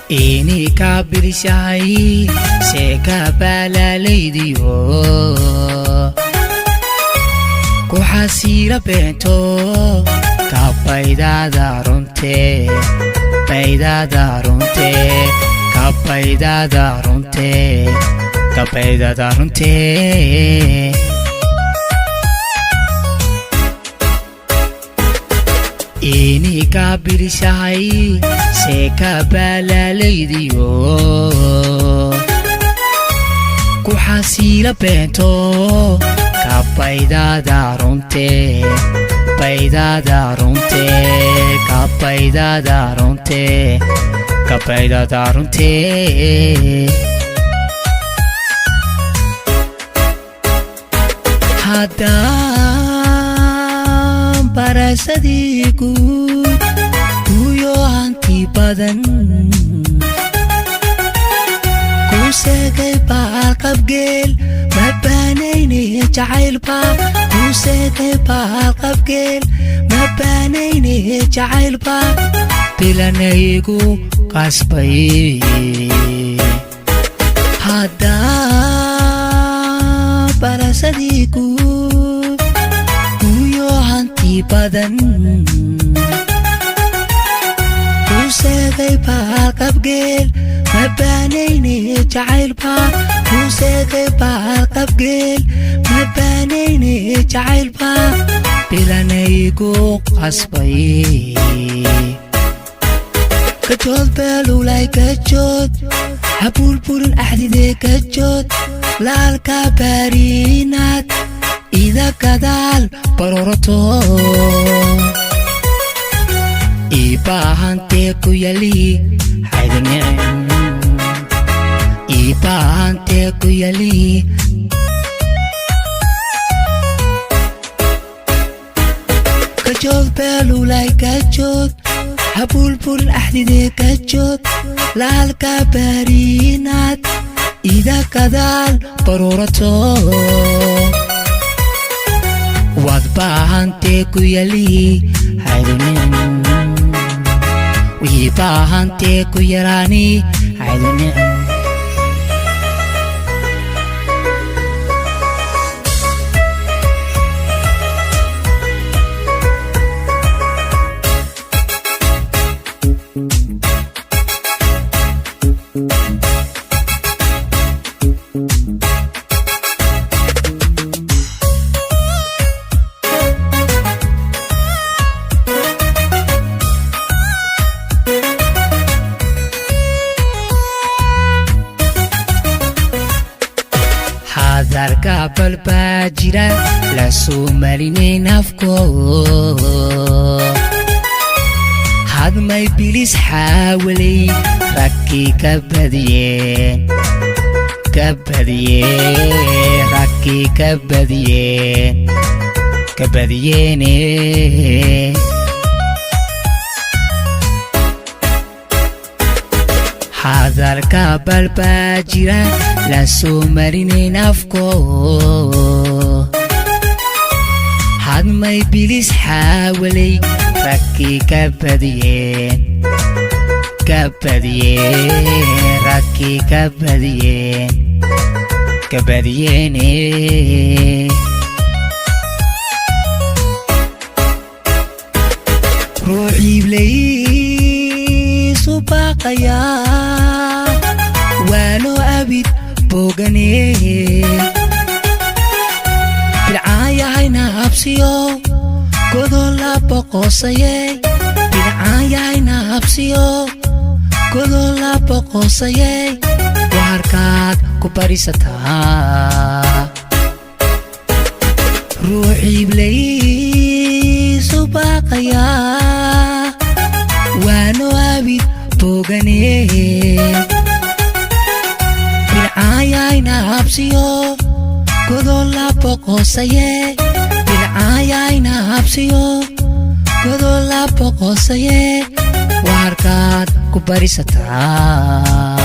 Ini kabirshahay sheeka balaalaydiyo ku xasiila beento ka baydada runte, baydada runte, ka baydada runte, ka baydada runte. Ini kabirshahay sheeka balaalaydiyo ku xasiila beento ka baydada runte, baydada runte, ka baydada runte, ka baydada runte. Haddaan barasadii guud guyo hanti badan ku sheegay baalqabgeel ma baanayne jacaylba, ku sheegay baalqabgeel ma baanayne jacaylba bilanaygu qasbay. Haddaan barasadii guud guyo hanti badan ku sheegay baalqabgeel ma baanayne jacaylba, ku sheegay baalqabgeel ma baanayne jacaylba bilanaygu qasbay. Kajood beelulay kajood, habuulburin axdidee kajood, laalka baariinaad ida gadaal barorato ibaahantee ku yali haydnicin, ibaahantee ku yali. Kajood beelulay kajood, habuulburin axdidee kajood, laalka baariinaad ida gadaal barorato waad baahantee ku yali haydunin, wii baahantee ku yaraani haydunin. Hadarka balbaa jira la soo marinayn afko hadmay bilis xaawalay raggii ka badiyeen, ka badiyeen raggii, ka badiyeen, ka badiyeene. Hadalka balbaa jira la soo marinayn afko hadmay bilis xaawalay raggii ka badiyeen, ka badiyeen raggii, ka badiyeen, ka badiyeene. Ruux iiblaysu baaqayaa waano abid boogane bilcaanyahayna habsiyo godola boqosaye, bilcaanyahayna habsiyo godola boqosaye waarkaad ku barisataa. Ruux iiblaysu baaqayaa waano abid boogane bilcaanyahayna habsiyo godola boqosaye, bilcaanyahayna habsiyo. Godoo la boqosaye waarkaad ku barisataa.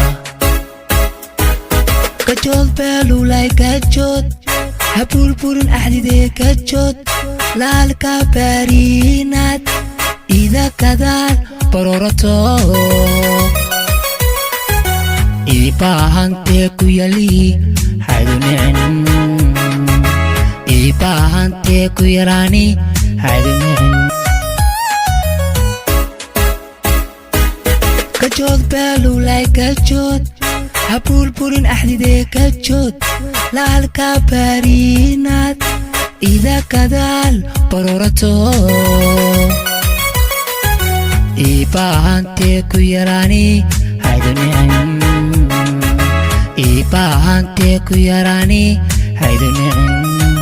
Gajood beelulay gajood, ha burburin axdidee gajood, laalka bariinaad ida kadaal barorato. Ibaahantee ku yali haydunicin, ibaahantee ku yaraani haydunicin. Gajood beelulay gajood, ha burburin axdidee gajood, laalka bariinaad ida kadaal barorato. Ibaahantee ku yaraani haydunicin, ibaahantee ku yaraani haydunicin.